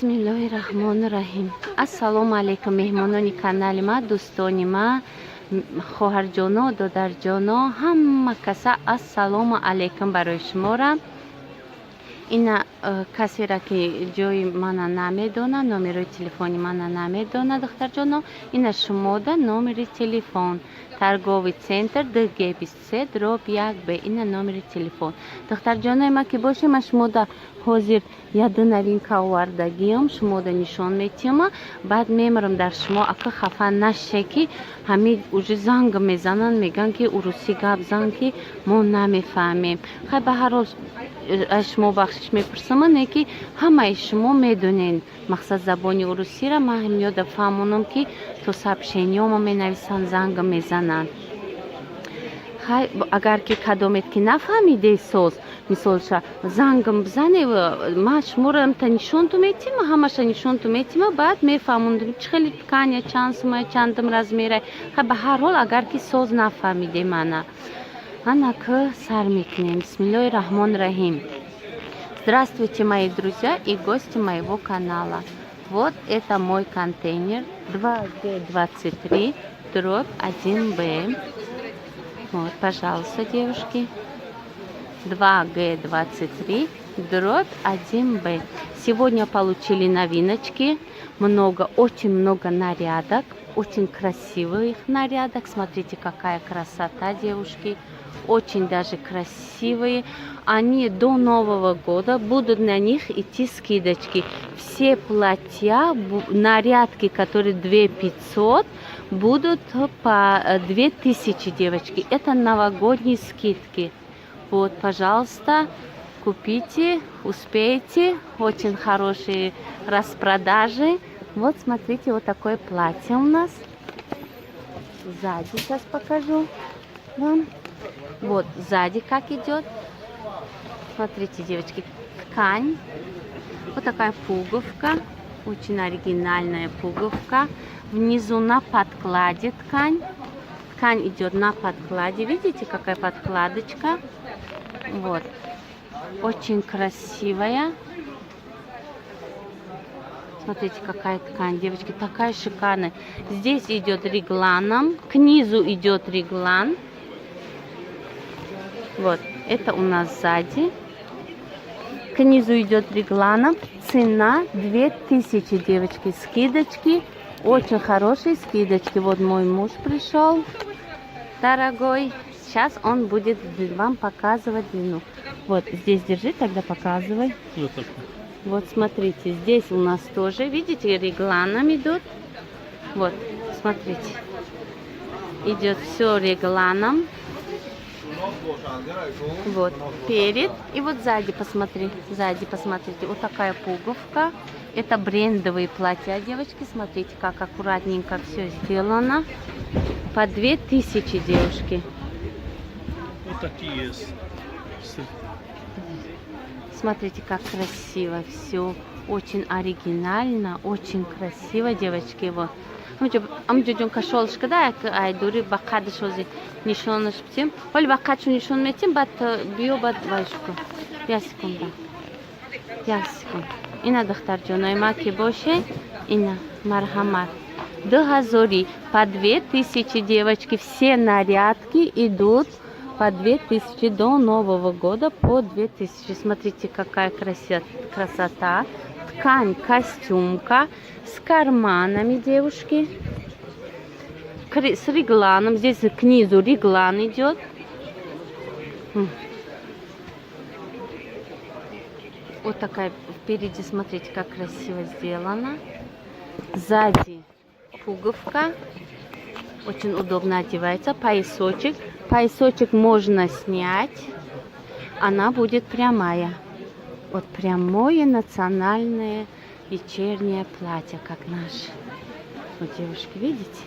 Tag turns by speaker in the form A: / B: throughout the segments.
A: Бисмиллоҳи раҳмони раҳим. Ассалому алайкум, меҳмонони канали ма, дӯстони ма, хоҳарҷоно, додарҷоно, ҳама каса ассалому алайкум барои шумора. Ина касера ки ҷои мана намедона, номерои телефони мана намедона, духтарҷоно, ина шумода номери телефон: торговый центр ДГ 23 дробь 1 Б. Ина номери телефон. Духтарҷонои ма ки боше, ма шумода ҳозир яду новинка овардагиём, шумода нишон метиҳама, баъд мемарам дар шумо. Ака, хафа наше, ки ҳами уже занг мезананд, мегӯянд, ки урусӣ гап зан, ки мо намефаҳмем. Хай, ба ҳар ҳол, аз шумо бахшиш мепурсам, не ки ҳамаи шумо медонед, мақсад, забони урусиро ман ҳамёда фаҳмонам, ки то сообщениёмо менависанд, занг мезананд. Хай, агар ки кадомед ки нафаҳмидей, соз мисолша зангам бизане, ман шуморо амта нишонту метима, ҳамаша нишонту метима, баъд мефаҳмондум, чӣ хели тканя, чанд сумая, чандум размера. Хай, ба ҳар ҳол, агар ки соз нафаҳмидей, мана анака сар мекунем. Бисмиллоҳи раҳмони раҳим. Здравствуйте, мои друзья и гости моего канала. Вот это мой контейнер 2G23 дробь 1Б. Вот, пожалуйста, девушки, 2G23 дробь 1Б. Сегодня получили новиночки, много, очень много нарядок, очень красивых нарядок. Смотрите, какая красота, девушки, очень даже красивые. Они до Нового года будут на них идти скидочки. Все платья, нарядки, которые 2 500, будут по 2000, девочки. Это новогодние скидки. Вот, пожалуйста, купите, успейте. Очень хорошие распродажи. Вот, смотрите, вот такое платье у нас. Сзади сейчас покажу вам. Вот, сзади как идет. Смотрите, девочки, ткань. Вот такая пуговка. Очень оригинальная пуговка. Внизу на подкладе ткань. Ткань идет на подкладе. Видите, какая подкладочка? Вот. Очень красивая. Смотрите, какая ткань, девочки, такая шикарная. Здесь идет регланом, к низу идет реглан. Вот, это у нас сзади. К низу идет регланом. Цена 2000, девочки. Скидочки. Очень хорошие скидочки. Вот мой муж пришел, дорогой. Сейчас он будет вам показывать длину. Вот здесь держи, тогда показывай.
B: Вот так.
A: Вот смотрите, здесь у нас тоже, видите, регланом идут. Вот, смотрите. Идет все регланом. Вот, перед. И вот сзади посмотри, сзади посмотрите. Вот такая пуговка. Это брендовые платья, девочки. Смотрите, как аккуратненько все сделано. По 2000, девушки.
B: Вот такие есть.
A: Смотрите, как красиво все. Очень оригинально, очень красиво, девочки. Вот. Амҷо ҷон, кашолш када, як айдури ба қадш ҳози нишонаш битем. Ҳоли ба қадшу нишон метем, баъд биё, баъд вайш кун. Як секунда. Як секунд. Ина, духтарҷонои ма ки боше, ина, марҳамат. 2000-и, по 2000, девочки, все нарядки идут по 2000 до Нового года, по 2000. Смотрите, какая красота. Ткань, костюмка с карманами, девушки. С регланом. Здесь к низу реглан идет. Вот такая впереди, смотрите, как красиво сделана. Сзади пуговка. Очень удобно одевается. Поясочек. Поясочек можно снять. Она будет прямая. Вот прямое национальное вечернее платье, как наше. Вот, девушки, видите?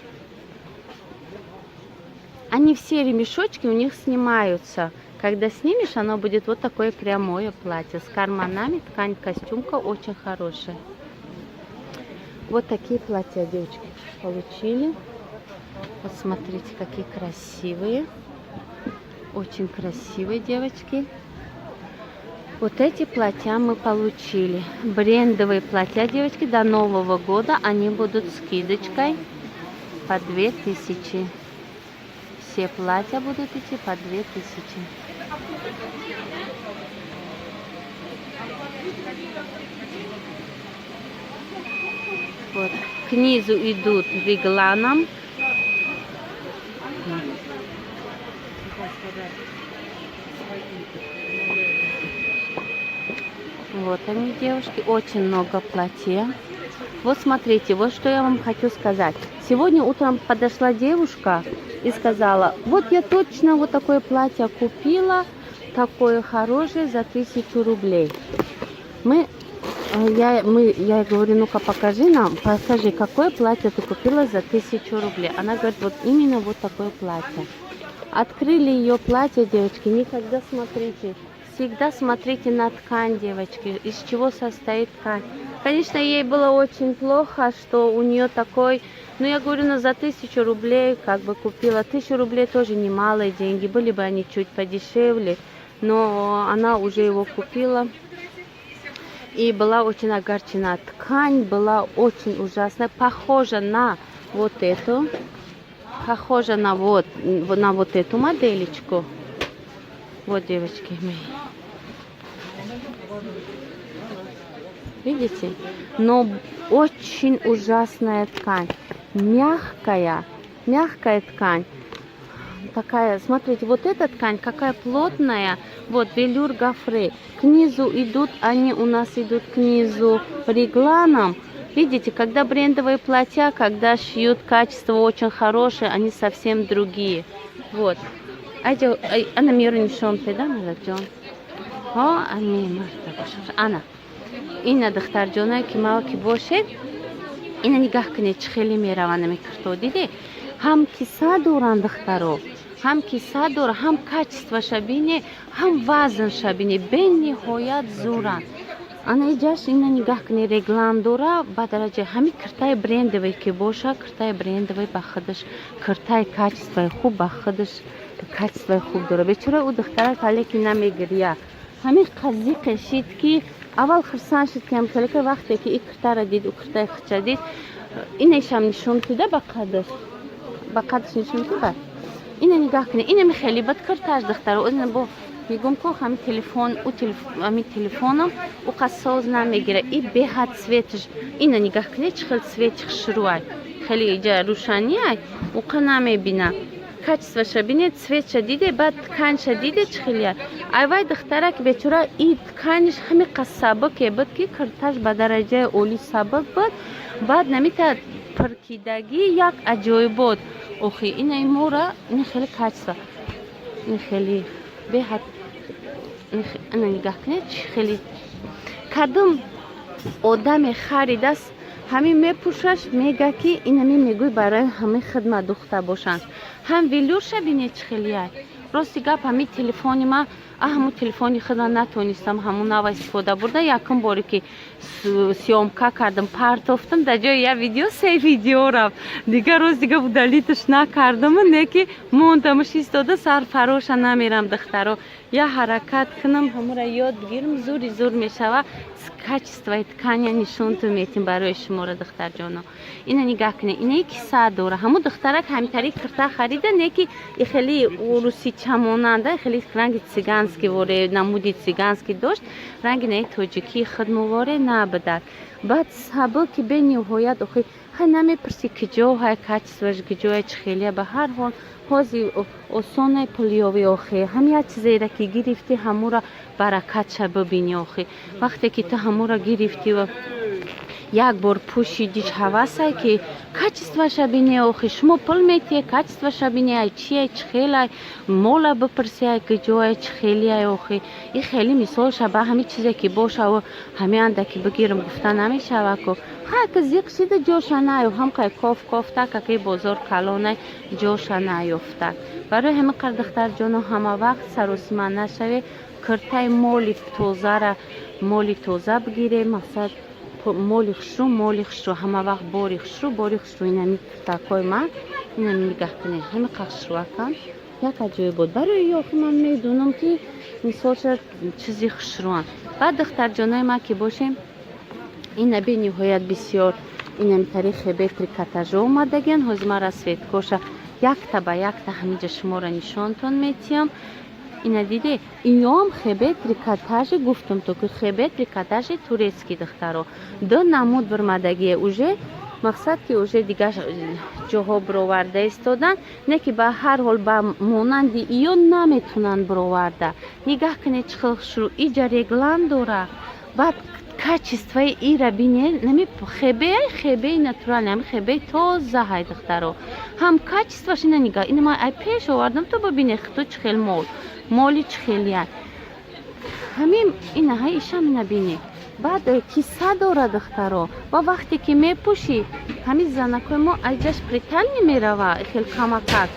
A: Они все ремешочки у них снимаются. Когда снимешь, оно будет вот такое прямое платье с карманами. Ткань костюмка очень хорошая. Вот такие платья, девочки, получили. Вот смотрите, какие красивые. Очень красивые, девочки. Вот эти платья мы получили. Брендовые платья, девочки, до Нового года они будут скидочкой по 2000. Все платья будут идти по 2000. Вот. К низу идут регланом. Вот они, девушки, очень много платья. Вот смотрите, вот что я вам хочу сказать. Сегодня утром подошла девушка и сказала: вот я точно вот такое платье купила, такое хорошее, за 1000 рублей. Я говорю: ну-ка покажи нам, покажи, какое платье ты купила за 1000 рублей. Она говорит: вот именно вот такое платье. Открыли ее платье, девочки, никогда смотрите. Всегда смотрите на ткань, девочки, из чего состоит ткань. Конечно, ей было очень плохо, что у нее такой... Ну, я говорю, ну, за 1000 рублей как бы купила. 1000 рублей тоже немалые деньги, были бы они чуть подешевле. Но она уже его купила и была очень огорчена. Ткань была очень ужасная, похожа на вот эту. Похожа на вот эту моделечку. Вот, девочки мои. Видите? Но очень ужасная ткань. Мягкая. Мягкая ткань. Такая, смотрите, вот эта ткань какая плотная. Вот, велюр гофре. К низу идут, они у нас идут к низу регланом. Видите, когда брендовые платья, когда шьют, качество очень хорошее, они совсем другие. Вот. Ана миру нишон педа, Малакҷон. Ҳо, ами марта бошад. Ана. Ина духтарҷоное ки ма ки бошед, ина нигаҳ кунед, чӣ хеле мераванд ами кирто, диде? Ҳам киса доранд духтаро, ҳам киса дора, ҳам качествоша бине, ҳам вазнша бине, бениҳоят зӯранд. Ана иҷаш ина нигаҳ кунед, реглан дора ба дараҷа ҳами киртаи брендовый ки боша, киртаи брендовый ба худаш, киртаи качествои хуб ба худаш, качествои хуб дора. Бечора ӯ духтарак ҳале ки намегирия. Ҳамин қазиқе шид ки аввал хурсанд шуд, ки ҳамхелека вақте ки и киртара дид, ӯ киртаи хича дид, инешам нишон тида ба қадаш. Ба қадаш нишон тида. Ина нигаҳ кунед, инами хеле бад кирташ духтаро. Ина бо мегӯм ко ҳами телефон, ӯ ҳами телефоном ӯ қассоз намегира. И беҳад цветш. Ина нигаҳ кунед, чӣ хел цвети хушрӯай. Хеле иҷа рӯшаниай, ӯқа намебина. Качествоша бинед, цветша диде, баъд тканьша диде, чӣ хелия. Айвай духтарак бечора и тканьш ҳами қас сабуке буд ки кирташ ба дараҷаи олӣ сабук буд. Баъд намита пиркидагӣ як аҷоибот. Охи ина мора ин хеле качество. Ин хеле беҳад ина нигаҳ кунед, чӣ хеле кадом одаме харидааст, ҳамин мепӯшаш, мега ки инами мегӯй барои ҳамин хидмат духта бошанд. Ҳам велюрша бинед, чӣ хелияй. Рости гап, ҳамин телефони ма, ҳамун телефони худам натонистам ҳамун нава истифода бурда. Якум боре ки съёмка кардам, партофтам, дар ҷои як видео се видео рафт. Дигар роз дига удалиташ накардаму, не ки мондамаш истода, сарфароша намерам, духтаро. Я ҳаракат кунам, ҳамура ёд бигирам, зури зур мешава. Качествои тканя нишонту метим барои шуморо, духтарҷоно. Ина нигаҳ кунед, инаи киса дора. Ҳамун духтарак ҳамитари кирта харида, не ки и хеле урусичамонанда, хеле ранги цыганский воре, намуди цыганский дошт, ранги наи тоҷикии хидмуворе набудак. Баъд сабуки бениҳоят, охи хай намепурсӣ киҷоҳай, качествош киҷоя, чӣ хелия. Ба ҳар ҳол ҳози осонай пулёвӣ, охи ҳам як чизеро ки гирифтӣ, ҳамура баракатша бибинӣ. Охи вақте ки ту ҳамура гирифтӣ ва як бор пӯшидиш, ҳавасай ки качествоша бинӣ. Охи шумо пул метиҳе, качествоша бинӣ, ай чиай, чӣ хелай, мола бипурсӣ, ай киҷоай, чӣ хелиай. Охи и хеле мисол шаба ҳами чизе ки бошаву ҳами андаки бигирам гуфта намешава ку. Хай ки зиқ шида, ҷоша наёфт, ҳам қай коф кофта каки бозор калонай, ҷоша наёфта. Барои ҳамин қадр, духтарҷоно, ҳама вақт саросима нашавед, киртаи моли тозара, моли тоза бигире, мақсад моли хушрӯ, моли хушрӯ, ҳама вақт бори хушрӯ, бори хушрӯ. Инами киртакҳои ман, инами нигаҳ кунед, ҳами хушрӯакан. Як аҷоибот барои ёхи ман медонам, ки мисол шояд чизи хушрӯан. Баъд, духтарҷонои ман ки бошем, ина бениҳоят бисёр инамтари хебе трикотажо омадагиан. Ҳозир ман расцветкоша якта ба якта ҳаминҷа шуморо нишонтон метиҳам. Ина диде, иноам хебе трикотажи, гуфтам то ки хебе трикотажи турецкий, духтаро. Ду намуд бирмадагие уже, мақсад ки уже дигар ҷоҳо бироварда истодан, не ки ба ҳар ҳол ба монанди иё наметунанд бироварда. Нигаҳ кунед, чӣ хел хушрӯ, иҷа реглан дора. Баъд качествои ира бинед, нами хебе, хебеи натуральный, ҳами хебеи тоза ҳай, духтаро. Ҳам качествош ина нигаҳ, ина ман ай пеш овардам, то бибинед хито чӣ хел мол, моли чӣ хелиян. Ҳамин ина ҳай, ишам ина бинед. Баъд киса дора, духтаро, ва вақте ки мепӯшӣ, ҳамин занакои мо айҷаш приталенный мерава хел камакак,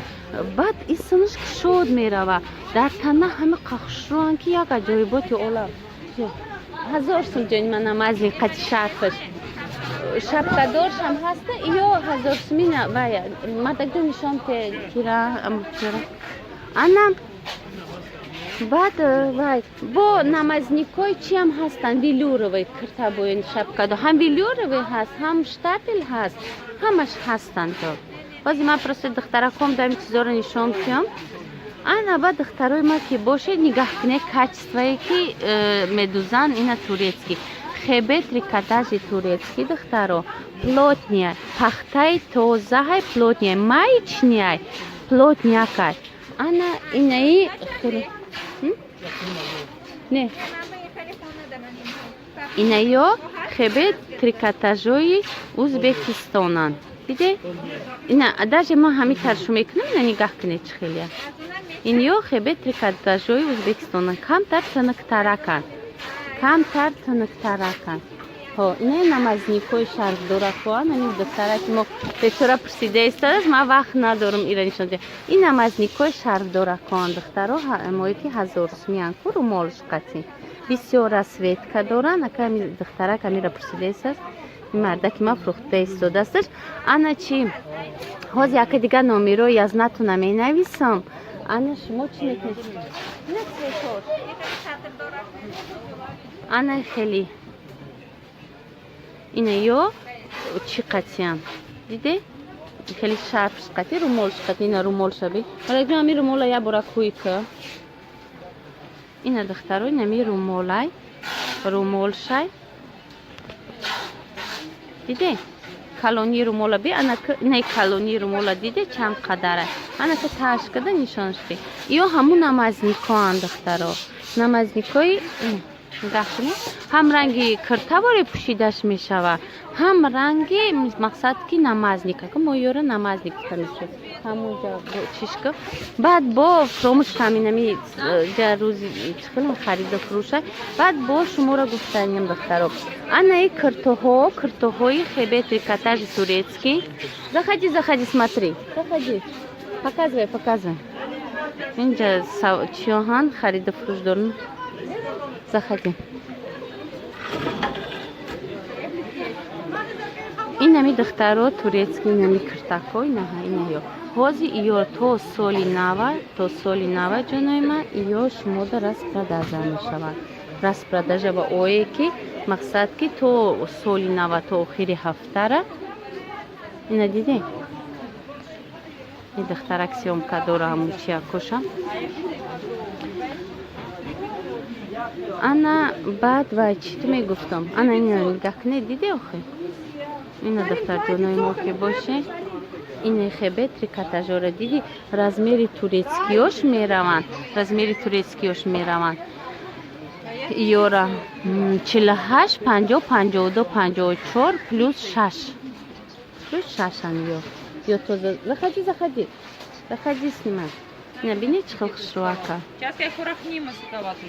A: баъд исинаш кушод мерава дар тана, ҳами хушрӯан ки як аҷоиботи олам. 1000 сум, ҷони ман, намазни қати шарфаш, шапкадоршам ҳаста, ё 1000 сумина. Вай мардакҷон, нишон кира ана. Баъд вай бо намазникҳои чиам ҳастанд, велюровый киртабои шапкадор, ҳам велюровый ҳаст, ҳам штапель ҳаст, ҳамаш ҳастанд. Бози ман просто духтараком дам чизоро нишон киём. Ана баъд, духтарои ма ки бошед, нигаҳ кунед качествое ки медузанд. Ина турецкий хебе трикотажи турецкий, духтаро, плотный, пахтаи тозаҳай, плотный, маечный, плотнякай. Ана инаи не, инаё хебе трикотажои Узбекистонанд, диде? Ина даже ман ҳами таршу мекунам, ина нигаҳ кунед, чӣ хелия. Инё хебе трикотажои Узбекистонанд, камтар тыныктараканд, камтар тыныктараканд. Ҳо, ина намазникҳои шарфдоракоан. Ҳамин духтараки мо бечора пурсида истодааст, ман вақт надорам ира нишон диҳам. Ин намазникҳои шарфдоракоан, духтаро, мое ки 1000 сумиян ку, румолш қатӣ. Бисёр расцветка доранд. Ака, ҳами духтарак ҳамира пурсида истодааст, ин мардаки ман фурӯхта истодаасташ. Ана чи, ҳозир яка дигар номерои язнатона менависам. Ана шумо чӣ мекунед? Ина цветош, ана хеле ина ё чӣ қатиян, диде? Хеле шарфш қатӣ, румолш қатӣ. Ина румолша би, мараҷон, ами румола як бора кӯй ка. Ина, духтаро, инами румолай, румолшай, диде? Калони румола би, ана инаи калони румола диде, чанд қадара? Ана ка таш када нишонш би. Ё ҳамун намазникоан, духтаро, намазникои нигаҳ кунед, ҳам ранги киртаворе пӯшидаш мешава, ҳам ранги мақсад ки намазник, ака мо ёра намазник гуфта мешавад, ҳамунҷа чишка. Баъд бо фромӯш каминами ҷа рӯзи чихелам хариду фурӯша. Баъд бо шуморо гуфтанем, духтаро, анаи киртоҳо, киртоҳои хебе трикотажи турецкий. Заходи, заходи, смотри, заходи, показывай, показывай. Инҷа чиёҳан хариду фурӯш доранд. Заходи. Инами, духтаро, турецкий инами киртако, инаҳа, инаё ҳози иё то соли нава, то соли нава, ҷонои ман, иё шумода распродажа мешавад. Распродажа ба ое ки мақсад ки то соли нава, то охири ҳафтара. Ина диде, ин духтарак съёмка дора, ҳамун чиякоша. Ана баъд вай чӣ ту мегуфтам? Ана ина нигаҳ кунед, диде охи? Ина, духтарҷонои мо ки боше, ин хебе трикотажора диди, размери турецкиёш мераванд, размери турецкиёш мераванд. Ёра 48, 50, 52, 54, плюс шаш, плюс шашан. Ё тоза. Заходи, заходи, заходи, снимай. Ина бини, чӣ хел хушрӯака.
C: Сейчас я хурахнима сукавату.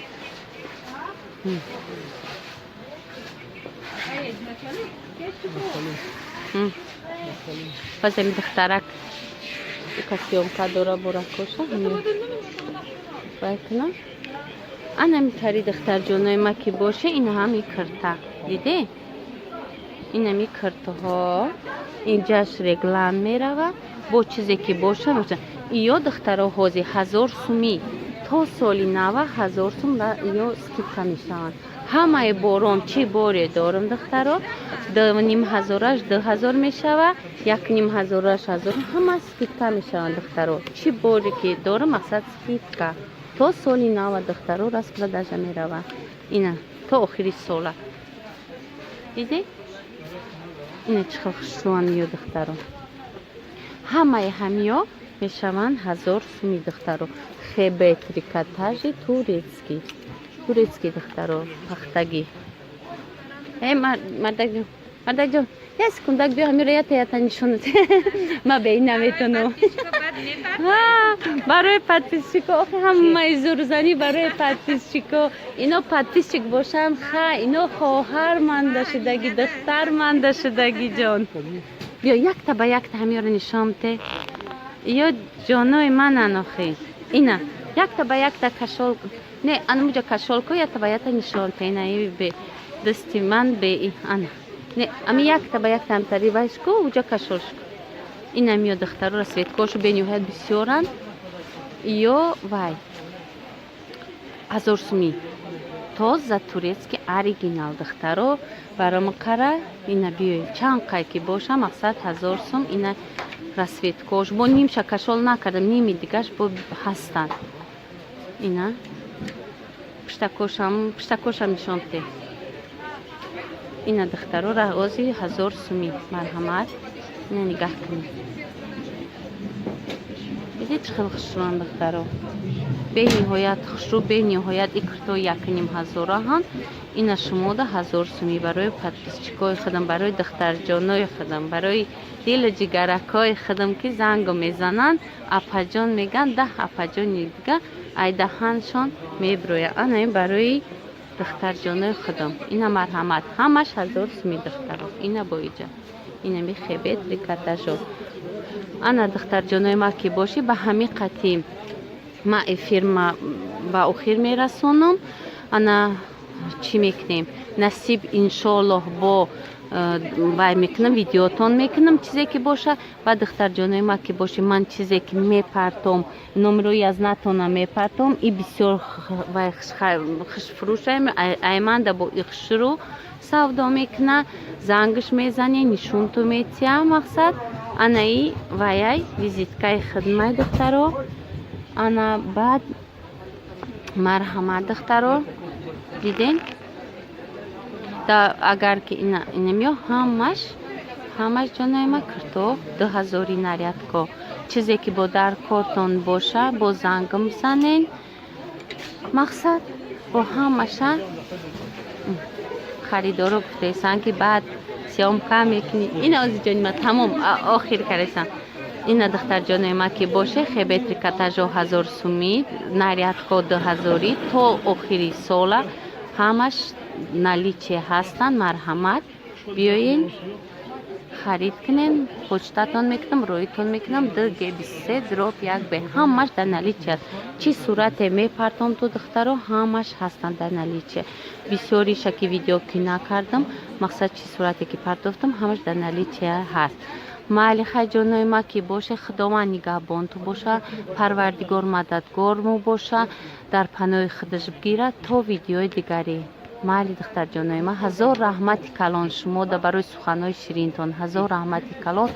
A: Боз ами духтарак ика съёмка дора, буракоша вай кунам. Анами тари, духтарҷонои ма ки боше, ин ҳами кирта диде, инами киртаҳо, инҷаш реглан мерава, бо чизе ки боша. Иё, духтаро, ҳози 1000 сумӣ то соли нава 1000 сум ё скидка мешаванд. Ҳамаи бором, чӣ боре дорам, духтаро, 2500-аш 2000 мешава, 1500-аш 1000, ҳама скидка мешаванд, духтаро. Чӣ боре ки дорам, мақсад, скидка то соли нава, духтаро, распродажа мерава. Ина то охири сола. Дидӣ, ина чӣ хел хушрӯан ё, духтаро. Ҳамаи ҳамиё мешаванд 1000 суми, духтаро. Хебе трикотажи турецкий, турецкий, духтаро, пахтагӣ. Э, мардакҷон, мардакҷон, як секундак биё, ҳамиро ята ята нишонат. Ма бе ин наметонам. Барои подписчико, охи, ҳамаи зурзанӣ барои подписчико. Ино подписчик бошанд, ха, ино хоҳар манда шудагӣ, духтар манда шудагӣ. Ҷон, биё, якта ба якта ҳамиёро нишон те. Ё ҷонои манан, охи. Ина якта ба якта кашол не, анамуҷа кашолко, якта ба якта нишон те. Ина бе дасти ман бе ана не, ами якта ба якта ҳамтари вайшку, уҷа кашолшку. Ина миё, духтаро, расцветкошу бениҳоят бисёранд. Ё вай 1000 сумӣ, тоза турецкий оригинал, духтаро, барои қара. Ина биёй, чанд қай ки боша, мақсад, 1000 сум. Ина расцветкош бо нимша кашол накардам, ними дигаш бо ҳастанд. Ина пуштакошам, пуштакошам нишон те. Ина, духтаро, раҳози 1000 сумӣ, марҳамат, ина нигаҳ кунед. Дидед, чӣ хел хушрӯанд, духтаро? Бениҳоят хушрӯ, бениҳоят. Икрто 1500-аҳанд. Ина шумода 1000 сумӣ, барои подписчикои худам, барои духтарҷонои худам, барои дилу ҷигаракҳои худам, ки зангу мезананд, апаҷон мегӯянд, 10 апаҷони дига айдаҳаншон мебирояд. Ана ин барои духтарҷонои худам. Ина марҳамат, ҳамаш 1000 сумӣ, духтаро. Ина боиҷа инами хебе трикотажо. Ана, духтарҷонои ма, ки бошӣ, ба ҳамин қатӣ ма эфир ба охир мерасонам. Ана чӣ мекунем, насиб, иншоаллоҳ, бо вай мекунам, видеотон мекунам, чизе ки боша. Ва духтарҷонои ма ки боши, ман чизе ки мепартом, номерои язнатона мепартом. И бисёр вай хушфурӯшаем, айманда бо ихшурӯ савдо мекуна. Зангш мезанӣ, нишунту метия, мақсад, анаи ваяй визиткаи хидмай, духтаро. Ана баъд марҳамат, духтаро, диден. Агар ки инамё, ҳамаш, ҳамаш, ҷонои ма, кирто 2000-и нарядко. Чизе ки бо дар кортон боша, бо зангм бизанен, мақсад, бо ҳамаша харидоро гуфтаесанд, ки баъд съёмка мекунӣ. Ина ози, ҷони ма, тамом, охир каресам. Ина, духтарҷонои ма, ки боше, хебе трикотажо 1000 сумӣ, нарядко 2000-ӣ, то охири сола ҳамаш наличие ҳастанд. Марҳамат, биёен, харид кунен, почтатон мекунам, роитон мекунам. ДГ 23/1 Б, ҳамаш дар наличие аст. Чӣ сурате мепартом ту, духтаро, ҳамаш ҳастанд дар наличие. Бисёриша ки видео ки накардам, мақсад, чӣ сурате ки партофтам, ҳамаш дар наличие ҳаст. Майли, хай, ҷонои ма, ки боше, Худованд нигаҳбонту боша, Парвардигор мададгормо боша, дар паноҳи худаш бигирад. То видеои дигарӣ. Майли, духтарҷонои ман, ҳазор раҳмати калон шумода барои суханҳои ширинтон, ҳазор раҳмати калон.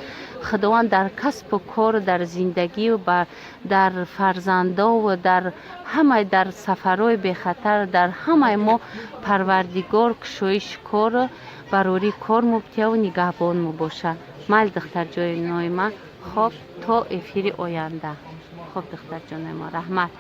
A: Худованд дар касбу кору дар зиндагию дар фарзандову дар ҳамаи, дар сафарҳои бехатар, дар ҳамаи мо Парвардигор кушоиши кору барории кор мубтияву нигаҳбонмо боша. Майли, духтарҷонои ман, хоб, то эфири оянда. Хоб, духтарҷонои мо, раҳмат.